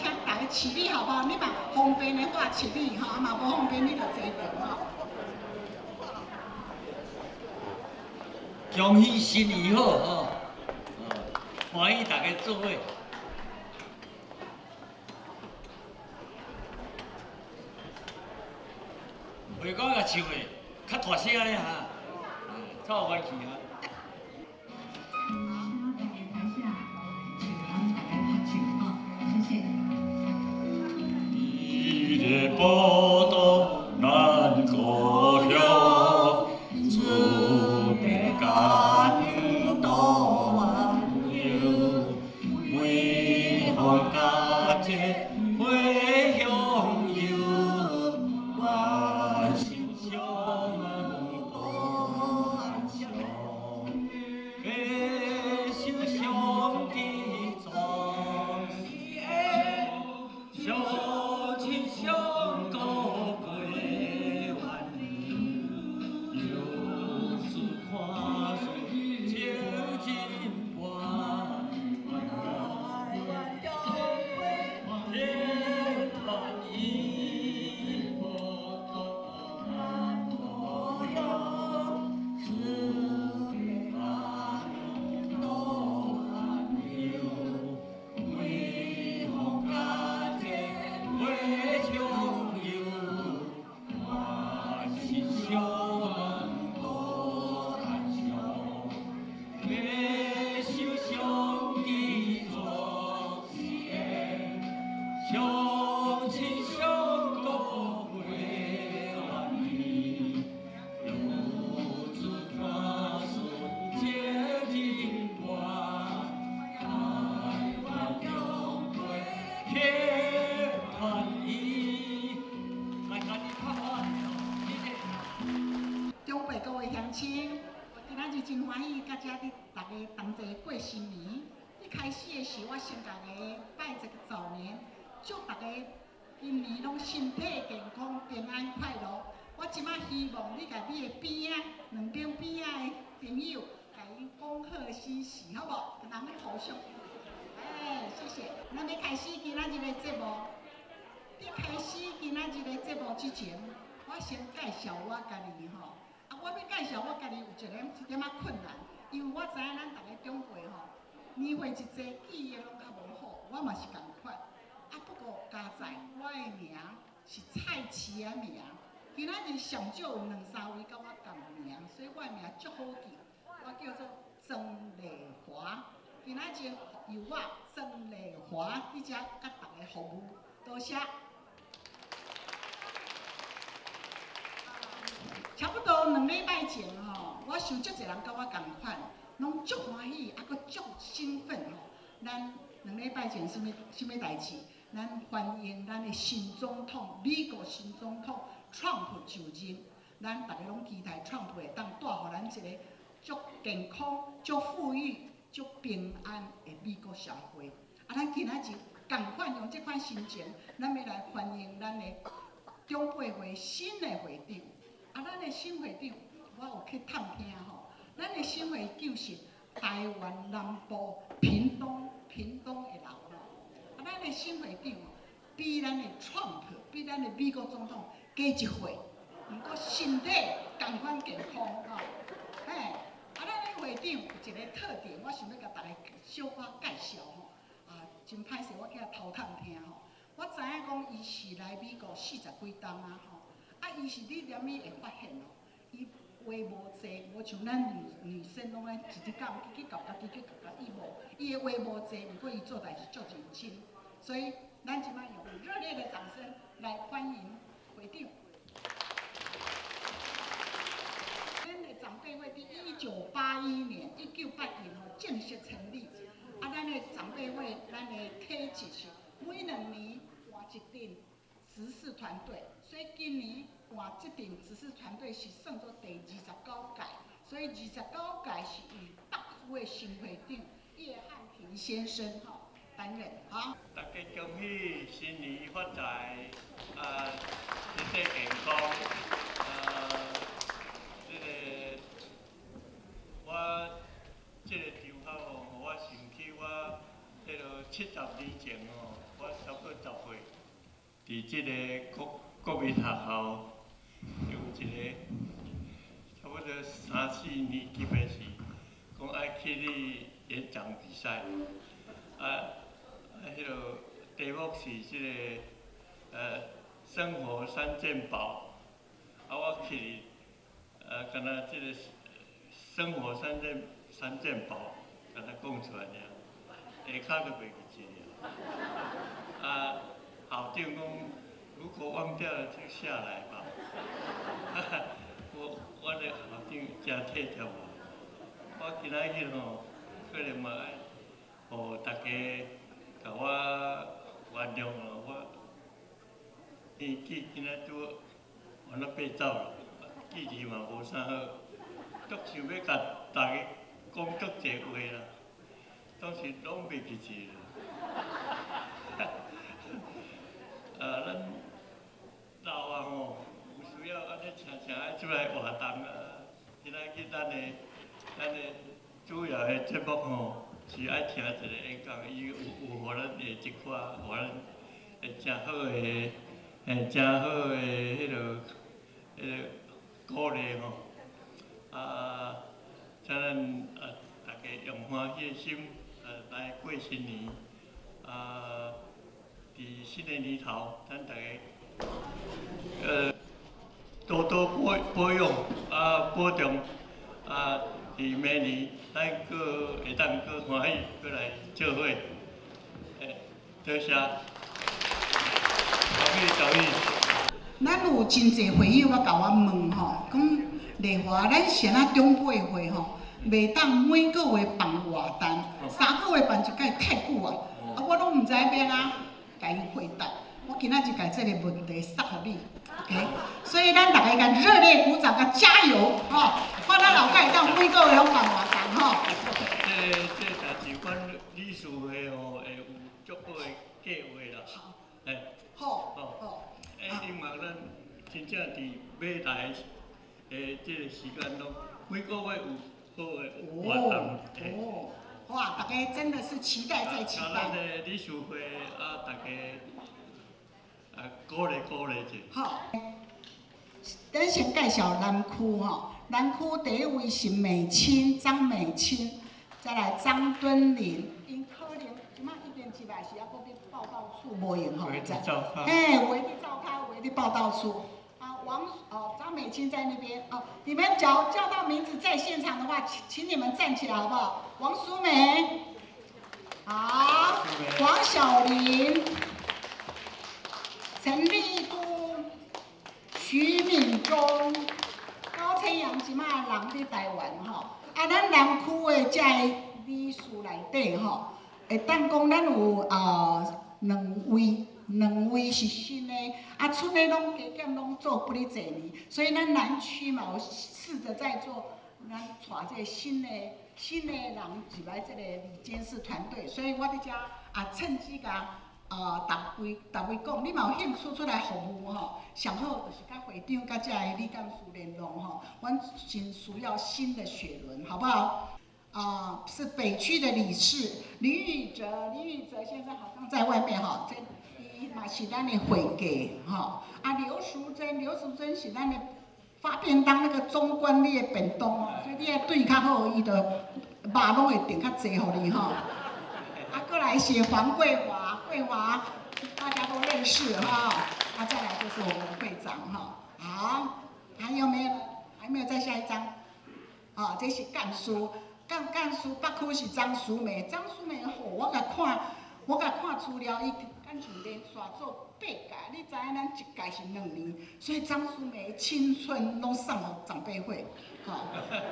請大家起立好無？你嘛方便的話起立吼，啊嘛無方便你就坐著吼。恭喜新年好吼，歡喜大家做伙。袂講甲唱的較大聲咧哈，較有元氣啊！一个宝岛咱故乡，祖地甘多万有，每逢佳节回乡游，万心相多安详，白首相知壮，相亲相顾过万年，游子看水情真伴，天团圆。每逢佳节回乡游，万心相多安详，白首相知壮，相亲相顾过万年，游子看孙情真伴，台湾长辈天团圆。來，家己拍鼓謝謝。長輩各位鄉親，我今仔日真歡喜，佮遮佇大家同齊過新年。一開始的時，我先共大家拜一個早年，祝大家今年攏身體健康、平安快樂。我這擺希望你共你的邊仔、兩邊邊仔的朋友，共𪜶講好喜事，好無？共人互相。哎，謝謝。咱欲開始今仔日的節目。佇開始今仔日的節目之前，我先介紹我家己吼。啊，我欲介紹我家己有一點一點仔困難，因為我知影咱逐个長輩吼，年歲一濟，記憶攏較無好，我嘛是仝款。啊，不過佳哉我的名是菜市仔名，今仔日上少有兩三位佮我仝名，所以我的名足好記，我叫做曾麗華。今仔日由我曾麗華佇遮佮大家服務，多謝。差不多兩禮拜前吼，我想足濟人佮我仝款，攏足歡喜，啊閣足興奮吼。咱兩禮拜前啥物啥物代誌？咱歡迎咱的新總統，美國新總統川普就任。咱逐家攏期待川普會當帶予咱一個足健康、足富裕、足平安的美國社會。啊，咱今仔日仝款用這款心情，咱欲來歡迎咱的長輩會新的會長。啊，咱的新會長，我有去探聽吼，咱的新會長是台灣南部屏東屏東的人吼。啊，咱的新會長比咱的川普，比咱的美國總統加一歲，毋過身體仝款健康吼。嘿，啊，咱的會長有一個特點，我想欲共大家小可介紹吼。啊，真歹勢，我去遐偷探聽吼。我知影講伊是來美國四十幾冬啊吼。啊，伊是你踮伊會發現哦，伊話無濟，無像咱女女生攏愛一直講，去去夾夾，去去夾夾，伊無，伊的話無濟，毋過伊做代誌足認真，所以咱這擺用熱烈的掌聲來歡迎會長。咱的長輩會佇1981年，1981吼正式成立。啊，咱的長輩會，咱的體制是每2年換一陣執事團隊，所以今年換這陣執事團隊是算做第29屆，所以29屆是由北區的新會長葉漢庭先生吼擔任。好，大家恭喜新年發財，啊，身體健康，啊，這個我這個場合吼，予我想起我彼落70年前吼，我差不多10歲，佇這个國民學校有一个差不多三四年級的時，講愛去咧演講比賽，啊，彼个題目是這个生活三件寶，啊我去，敢若這个生活三件寶，敢若講出來爾，下跤就袂記一個。啊，校長講，如果忘掉了就下來吧。我的校長誠體貼我，我今仔日吼，可能嘛愛予大家共我原諒咯，我年紀今仔拄好完了爬走了，記憶嘛無啥好，足想欲共大家講足濟話啦，當時攏袂記一個。啊，咱老啊吼，有需要按呢常常愛出來活動啊。今仔日咱的主要的節目吼，是愛聽一个演講，伊有予咱的一寡，予咱會誠好的，誠好的彼个鼓勵吼。啊，請咱啊大家用歡喜的心來過新年。啊，佇新的年頭，咱大家多多保養啊，保重啊，佇明年咱閣會當閣歡喜，閣來做伙。多謝。恭喜恭喜。咱有真濟會友我共我問吼，講麗華，咱是按怎長輩會吼，袂當每個月辦活動，3個月辦一擺太久啊！啊，我攏毋知欲按怎共伊回答。我今仔日共這个問題送予你，OK？所以咱大家共熱烈鼓掌，共加油，吼！看咱後蓋會當每個月攏辦活動，吼。這代誌，阮理事會吼會有足好的計劃啦。好。好。好。另外，咱真正佇未來的這個時間攏每個月有好的活動。哦，哇！大家真的是期待再期待。咱的理事會啊，大家啊鼓勵鼓勵者。好，咱先介紹南區吼，南區第一位是美清張美清，再來張敦林，𪜶可能這馬一年級來是猶閣佇報到處無閒吼，在，嘿，有的佇灶跤，有的佇報到處。啊，王哦，張美清在那邊哦，你們叫到名字在現場的話，請你們站起來好不好？王淑美，好，黃小玲，陳麗姑，徐敏忠，高千陽這馬人佇台灣吼，啊，咱南區的這个理事內底吼，會當講咱有兩位。兩位是新的，啊，賰的攏加減攏做幾仔年，所以咱南區嘛有試著在做，咱帶這個新的人入來這个理監事團隊，所以我佇遮啊趁機共逐位逐位講，你嘛有興趣出來服務吼，上好就是佮會長佮這个理監事聯絡吼，阮真需要新的血輪，好不好？啊，是北區的理事林宇哲，林宇哲先生好像在外面吼，這伊嘛是咱的會計吼。啊，劉淑珍，劉淑珍是咱的發便當那個總管理的便當哦，所以你愛對較好，伊就肉攏會訂較濟予你吼。啊，過來是黃桂華，桂華大家都認識哈。啊，再來就是我們會長哈。好，還有沒有？還沒有再下一張？啊，這是幹事，幹事北區是張淑梅，張淑梅吼，我共看資料，伊敢像連續做八屆，你知影咱一屆是2年，所以張淑梅青春攏送予長輩會，吼。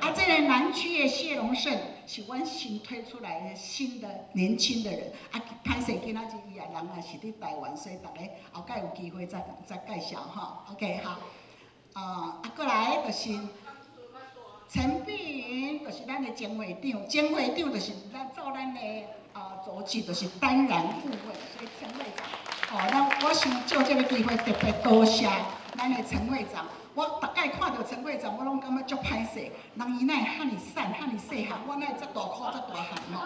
啊，這个南區的謝榮勝是阮新推出來的新的年輕的人，啊，歹勢今仔日伊也人也是佇台灣，所以大家後蓋有機會再介紹吼。OK，好，啊，過來就是陳碧雲，就是咱的前會長，前會長就是咱做咱的組織，就是當然顧問，所以陳會長，哦，咱我想藉這个機會特別多謝咱的陳會長，我逐擺看著陳會長，我攏感覺足歹勢。人伊哪會遐爾瘦，遐爾細漢，我哪會遮大箍遮大漢吼？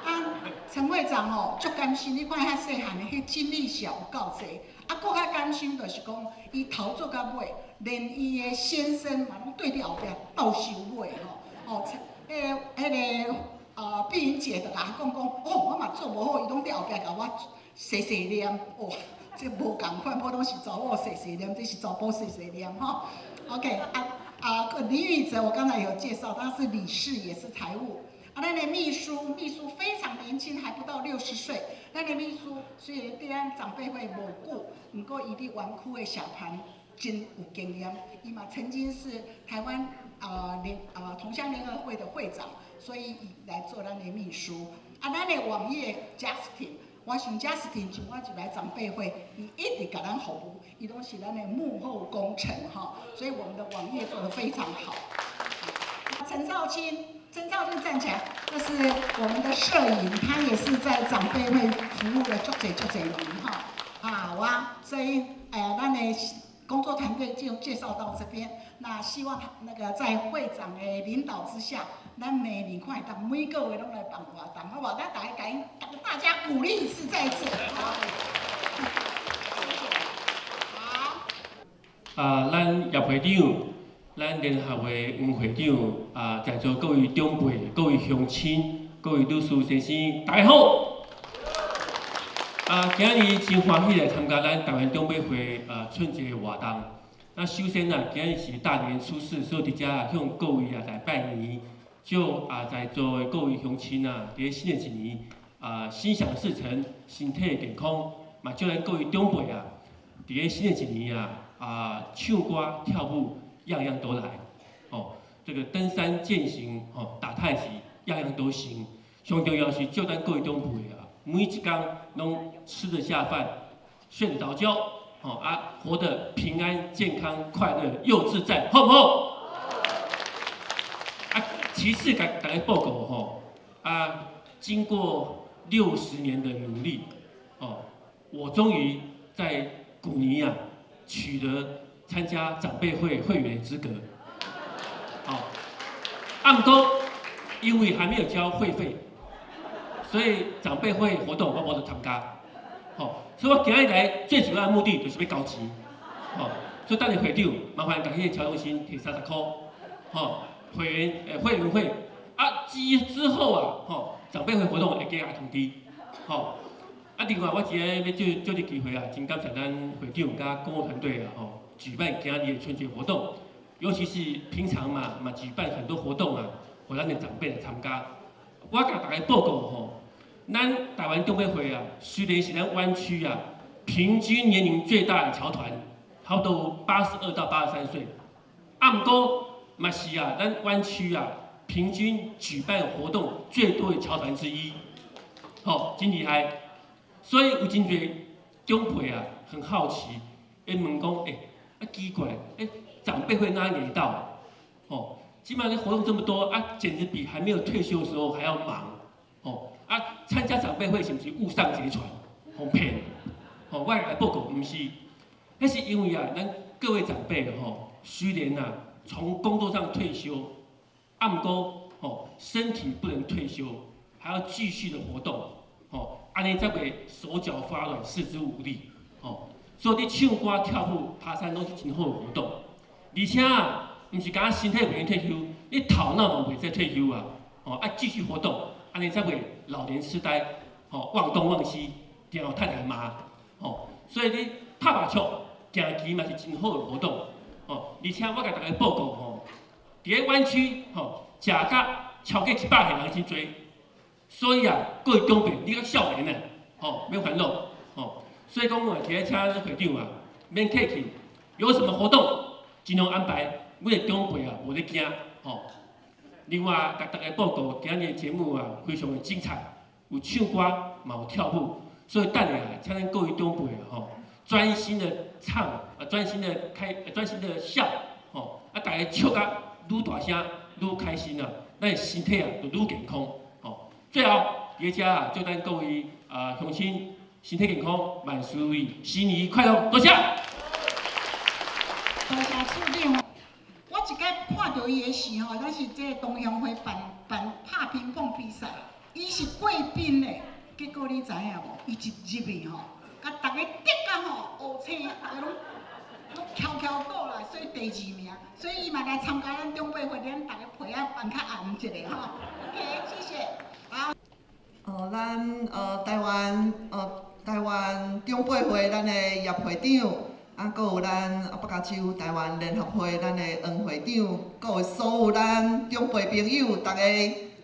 啊，陳會長吼足甘心，你看遐細漢的，彼精力是有夠濟。啊，閣較甘心就是講，伊頭做到尾，連伊的先生嘛攏對佇後壁鬥收尾吼。哦，彼個碧雲姐就共我講講，哦，我嘛做無好，伊攏佇後壁共我細細念，哦，這無仝款，普通是查某細細念，這是查埔細細念吼。OK，李宇哲我剛才有介紹，他是理事，也是財務。啊，咱的秘書，秘書非常年輕，還不到60歲。咱的秘書雖然佇咱長輩會無久，毋過伊佇灣區的社團真有經驗。伊嘛曾經是台灣同鄉聯合會的會長，所以伊來做咱的秘書。啊，咱的網頁 Justin，我想 Justin 從我入來長輩會，伊一直共咱服務，伊攏是咱的幕後功臣哈，所以我們的網頁做得非常好。陳少卿。陳少卿站起來，這是我們的攝影，他也是在長輩會服務了足濟足濟年哈。啊，我所以咱的工作團隊就介紹到這邊。那希望他那個在會長的領導之下，咱明年看會當每個月攏來辦活動，好無？咱大家共大家鼓勵一次，再一次。好。好。啊，咱葉會長。咱聯合會黃會長啊，在座各位長輩、各位鄉親、各位女士先生，大家好！啊，今日真歡喜來參加咱台灣長輩會啊春節活動。那首先啊，今日是大年初四，所以佇遮向各位啊來拜年，祝啊在座的各位鄉親啊，佇新的一年啊心想事成，身體健康，嘛祝咱各位長輩啊，佇新的一年啊唱歌跳舞。樣樣都來，哦，這個登山健行，哦，打太極，樣樣都行。上重要是祝咱各位長輩啊，每一工攏吃得下飯，睡得著覺，哦啊，活得平安、健康、快樂又自在，好不好？啊，其次，共大家報告吼，啊，經過60年的努力，哦，我終於在古年啊取得參加長輩會會員資格，好，按講，因為還沒有交會費，所以長輩會活動我無得參加，好，所以我今日來最主要的目的就是欲交錢，好，所以等下會長麻煩共彼個喬中心提30塊，好，會員會員會啊之後啊，吼，長輩會活動會加通知，好，啊另外我今日欲藉藉這個機會啊，真感謝咱會長佮工作團隊啊，吼。舉辦今日的春節活動，尤其是平常嘛嘛舉辦很多活動啊，予咱的長輩來參加。我共大家報告吼，咱台灣長輩會啊，雖然是咱灣區啊平均年齡最大的僑團，差不多82到83歲，啊，毋過嘛是啊，咱灣區啊平均舉辦活動最多的僑團之一，吼，真厲害。所以有真濟長輩啊，很好奇，會問講，欸，啊奇怪，欸，長輩會哪會到？哦，基本上活動這麼多啊，簡直比還沒有退休的時候還要忙。哦，啊，參加長輩會是毋是誤上賊船？予騙？哦，我來報告，毋是，彼是因為啊，咱各位長輩吼，雖然啊從工作上退休，啊，毋過吼身體不能退休，還要繼續的活動，吼，按呢才袂手腳發軟、四肢無力，吼。所以你唱歌、跳舞、爬山攏是真好的活動，而且啊，毋是干焦身體袂用退休，你頭腦嘛袂使退休啊，吼，愛繼續活動，按呢才袂老年痴呆，吼，忘東忘西，定予太太罵，吼，所以你拍麻將、行棋嘛是真好的活動，吼，而且我共大家報告吼，佇个灣區吼，食甲超過100歲人真濟，所以啊，各位長輩，你較少年啊，吼，免煩惱，吼。所以講，我佇咧請會長啊，免客氣，有什麼活動盡量安排，阮的長輩啊，無咧驚，吼。另外，共大家報告，今日的節目啊，非常的精彩，有唱歌，嘛有跳舞，所以等下啊，請咱各位長輩啊，吼，專心的唱，啊，專心的開，專心的笑，吼，啊，大家笑甲愈大聲，愈開心啊，咱的身體啊，就愈健康，吼。最後，佇遮啊，祝咱各位啊鄉親身體健康，萬事如意，新年快樂，多謝。多謝處長。我一擺看著伊的時吼，咱是這個同鄉會辦辦拍乒乓比賽，伊是貴賓咧。結果你知影無？伊一入去吼，共逐家滴甲吼烏青，逐家攏攏翹翹倒來，所以第二名。所以伊嘛來參加咱長輩會，咱逐家皮仔辦較紅一下吼。OK，謝謝。好。咱台灣長輩會咱的葉會長，啊，閣有咱北加州台灣聯合會咱的黃會長，閣有所有咱長輩朋友，大家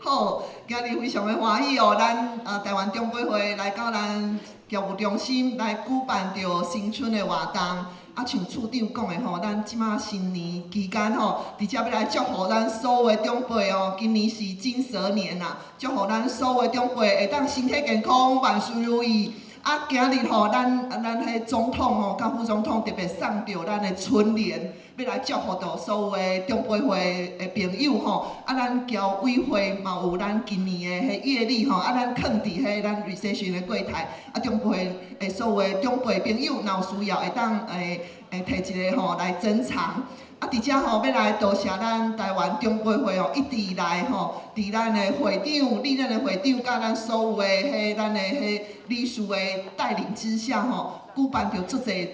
好，今日非常的歡喜哦，咱台灣長輩會來到咱業務中心來舉辦著新春的活動。啊，像處長講的吼，咱這馬新年期間吼，佇遮欲來祝福咱所有的長輩哦。今年是金蛇年啦，祝福咱所有的長輩會當身體健康，萬事如意。啊，今日吼，咱彼總統吼，佮副總統特別送著咱的春聯，欲來祝福著所有的長輩會的朋友吼。啊，咱僑委會嘛有咱今年的彼月曆吼，啊，咱囥佇彼咱 reception 的櫃檯。啊，長輩的所有的長輩朋友，若有需要會當會提一个吼來珍藏。啊，佇遮吼欲來多謝咱台灣長輩會哦，一直以來吼，佇咱的會長、歷任的會長，佮咱所有的彼咱的彼理事的帶領之下吼，舉辦著足濟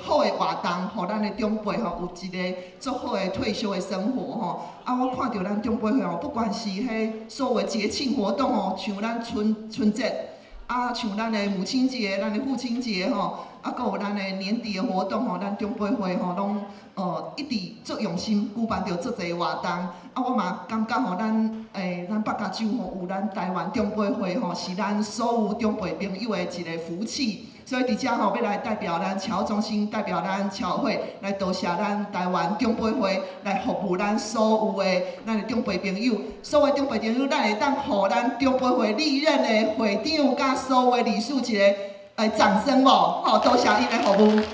好的活動，予咱的長輩吼有一个足好的退休的生活吼。啊，我看著咱長輩會吼，不管是彼所有的節慶活動吼，像咱春節，啊，像咱的母親節、咱的父親節吼，啊，閣有咱的年底的活動吼，咱長輩會吼攏一直足用心舉辦著足濟活動。啊，我嘛感覺吼，咱北加州吼有咱台灣長輩會吼，是咱所有長輩朋友的一个福氣。所以佇遮吼，欲來代表咱僑中心，代表咱僑會來多謝咱台灣長輩會來服務咱所有的咱的長輩朋友。所有長輩朋友，咱會當予咱長輩會歷任的會長佮所有的理事一个掌聲無？吼，多謝𪜶的服務。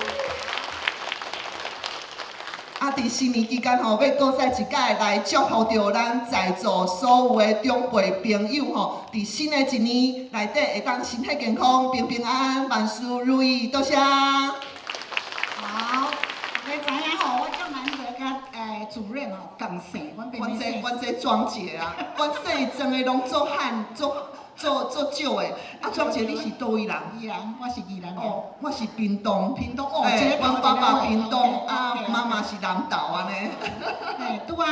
啊，佇新年期間吼，欲閣再一擺來祝福著咱在座所有的長輩朋友吼，佇新的一年內底會當身體健康、平平安安、萬事如意。多謝。好，大家知影吼，我足難得佮主任吼仝姓，阮阮這阮這莊姐啊，阮姓莊的攏足罕足足足少的。啊，莊姐你是佗位人？宜蘭，我是宜蘭人。哦，我是屏東。屏東哦，阮爸爸屏東，啊，媽媽是南投按呢。嘿，拄仔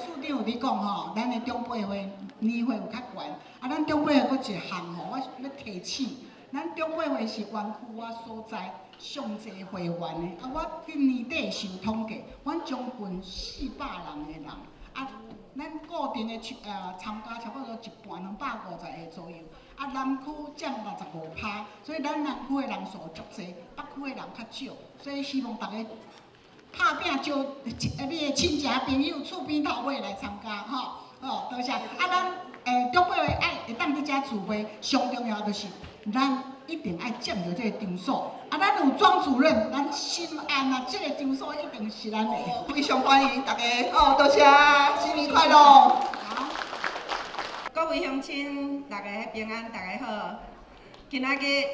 處長有咧講吼，咱的長輩會年歲有較懸，啊，咱長輩會閣一項吼，我欲提醒，咱長輩會是灣區我所在上濟會員的，啊，我伫年底時有統計，阮將近400人的人，啊，咱固定的參加差不多一半250个左右，啊，南區佔65%，所以咱南區的人數足濟，北區的人較少，所以希望大家拍拚招你的親戚朋友厝邊頭尾來參加，吼，哦，多謝。啊，咱長輩會愛會當佇遮聚會，上重要就是咱一定愛佔著這個場所。啊，咱有莊主任，咱心安啊，這個場所一定是咱的。非常歡迎大家，哦，多謝，新年快樂。好，各位鄉親，大家平安，大家好。今仔日，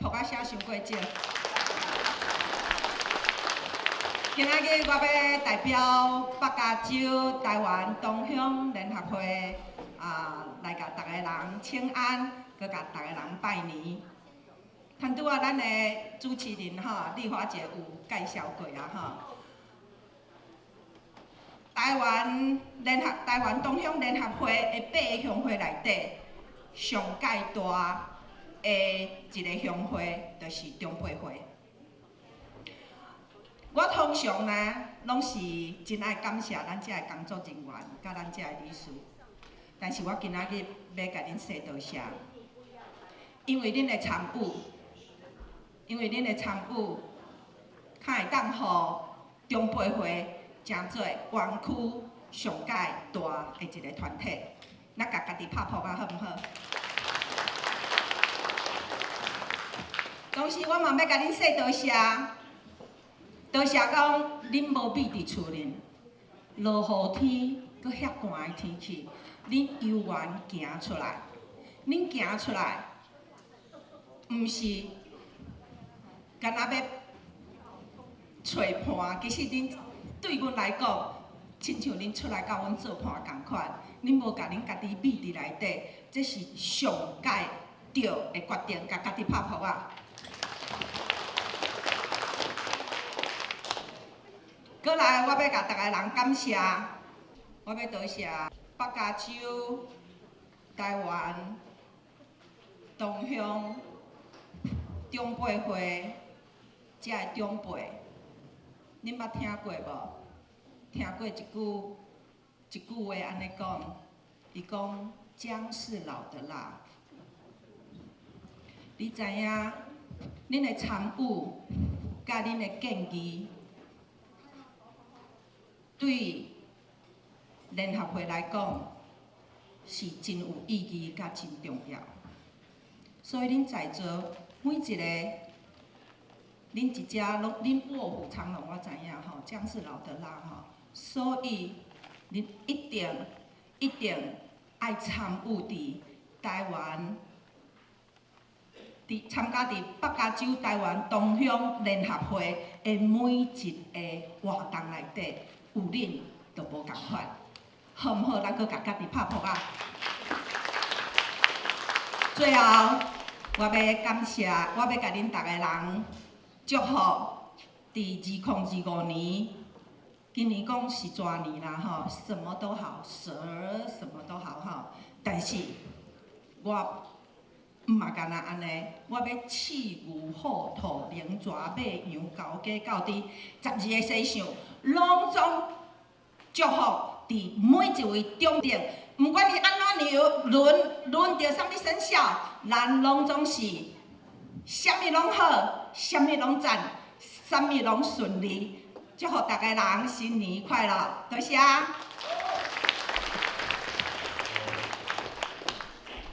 噗仔聲傷過少。今仔日我欲代表北加州台灣同鄉聯合會啊，來共逐个人請安，閣共逐个人拜年。頭拄仔咱的主持人吼，麗華姐有介紹過啊吼。台灣同鄉聯合會的八个鄉會內底，上蓋大的一個鄉會就是長輩會。我通常呢，攏是真愛感謝咱遮的工作人員，佮咱遮的理事。但是我今仔日欲共恁說多謝，因為恁的參與，因為恁的參與，較會當予長輩會成做灣區上蓋大的一個團體。咱共家己拍噗仔好毋好？同時，我嘛欲共恁說多謝。多謝講，恁無秘佇厝裡，落雨天，閣遐寒的天氣，恁猶原行出來，恁行出來，毋是干焦欲揣伴，其實恁對阮來講，親像恁出來佮阮做伴仝款，恁無共恁家己秘佇內底，這是上蓋對的決定，共家己拍噗仔。閣來，我欲共逐个人感謝，我欲多謝北加州、台灣、同鄉長輩會遮的長輩，恁捌聽過無？聽過一句話按呢講，伊講薑是老的辣。你知影，恁的參與佮恁的建議，對聯合會來講是真有意義佮真重要。所以恁在座每一个，恁一隻攏恁臥虎藏龍，我知影吼，薑是老的辣吼。所以恁一定一定愛參與佇台灣，佇參加佇北加州台灣同鄉聯合會的每一个活動內底，有恁就無仝款，好毋好？咱閣共家己拍噗仔。最後，我欲感謝，我欲共恁逐个人祝福，佇2025年，今年講是蛇年啦吼，什麼都好，蛇什麼都好吼。但是，我毋嘛干焦按呢，我欲刺牛虎兔龍蛇馬羊猴雞狗豬12个生肖，攏總祝福佇每一位長輩，毋管伊按怎樣輪輪著啥物生肖，咱攏總是啥物攏好，啥物攏讚，啥物攏順利。祝福逐家人新年快樂，多謝。